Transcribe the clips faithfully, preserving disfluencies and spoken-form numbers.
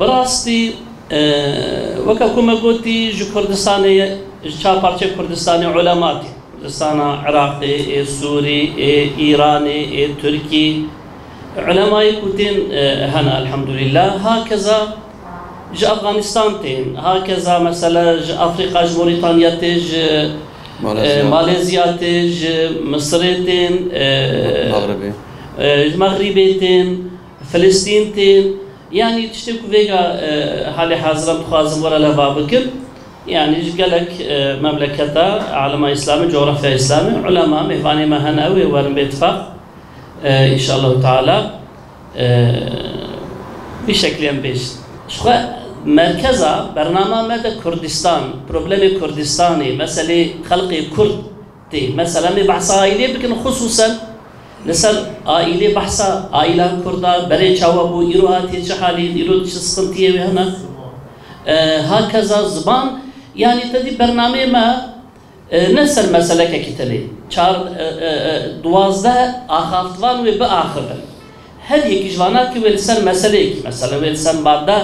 Bi rastî, e, weke ku me gotî, ji Kurdistanê, ji çar parçeyê Kurdistanê ulema tê. Kurdistana Iraqê, ê Sûrî, ê Îranê, ê Tirkî. Ulemayê ku tên, e, hene, elhamdulillah. Hakeza ji Afganistan tên. Hakeza, mesela, ji Afrîka, ji Morîtanya tê, ji, e, Malezya. Malezya tê, ji Misirê tên, e, Mexribê. E, ji Mexrîbê tên, Filistîn tên. Yanî tiştê ku vêga, e, halê hazira dixwazim were leva bikim. Yanî ji gelek, e, memleketa alema Îslamî, coğrafya Îslamî, ulema, mêvanê me hene, ew ê werin bêtifaq. E, înşallahu teala, e, vî şeklî em bêjin. Ji xwe merkeza bernama me de Kurdistan, problemê Kurdistanê, meselê xelkê Kurd tê. Mesela, em ê behsa aîlê bikin, xusûsen li ser aîlê, behsa aîla Kurda, berê çawa bû, îro hatiye çi halî, îro çi sıkıntiyê wê hene. E, hakeza ziman, yanî te dî bernameyê me, e, ne ser meselekekî tenê. Çar, e, e, e, duwazdeh axaftvan wê biaxivin. Her yekî ji vana ki wê li ser meseleyekî, mesela wê li ser madde,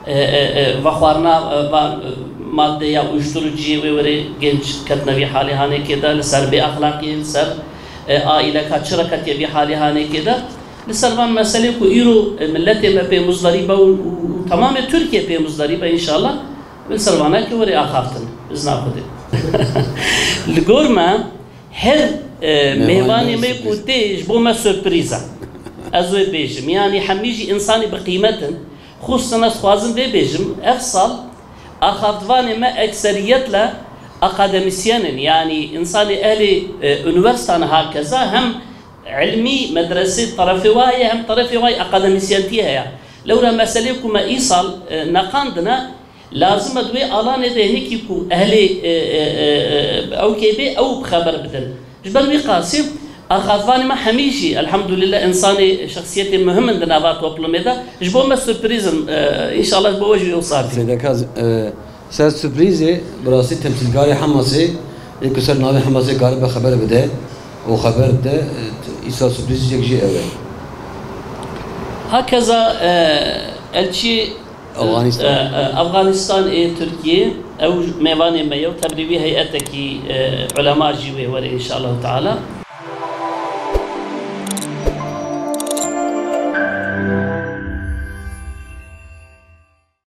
e, e, e, vexwarina, e, va, e, maddeya uyuşturuciyê wê were genç ketine vî halê hanekê de, li ser bêexlaqiyê, li ser, e, aîleka çi re ketiye vî halê hanekê de. Li ser van meselê ku îro, e, milletê me pê muzdarî be û, û, û temamê Tirkiye pê muzdarî be înşallah. Li ser vana ki were axaftin, izna Xwedê. Li gor me her, e, mêvanê me ku tê ji bo me surprîz e. Ez wê bêjim. Yanî hemî jî însanê bi qîmet in. Xusûsen ez dixwazim vê bêjim, ev sal axaftvanê me ekseriyetle akademîsyen in. Yanî însanê ehlê, e, unîversîtan hakeza hem ilmî medresê terefê wa heye hem terefê wa yê akademîsyentiyê heye. Lewra meselê ku me îsal, e, neqandine, lazim e di wê alanê de hinekî ku ehlê, e, e, e, e, ew kê bê, ew bi xeber bidin. Ji ber wî qasî, axaftvanê me hemî jî, elhamdulillah, însanê, şexsiyetê muhim in di nava toplumê de. Ji bo me surprîz in, e, înşallah ji bo we jî wisa bî. Sêdeka, e, ser surprîzê, bi rastî temsîlkarê Hamasê, yê ku ser navê Hamasê karibe xeber bide û xeber de, e, îsal surprîz yek jî ew e. Hakeza, e, elçî Afganistan. E, e, Afganistan ê Tirkiyê, ew mêvanê me ye û tebrî wî heyetekî, e, ulema jî wê were înşallah teala.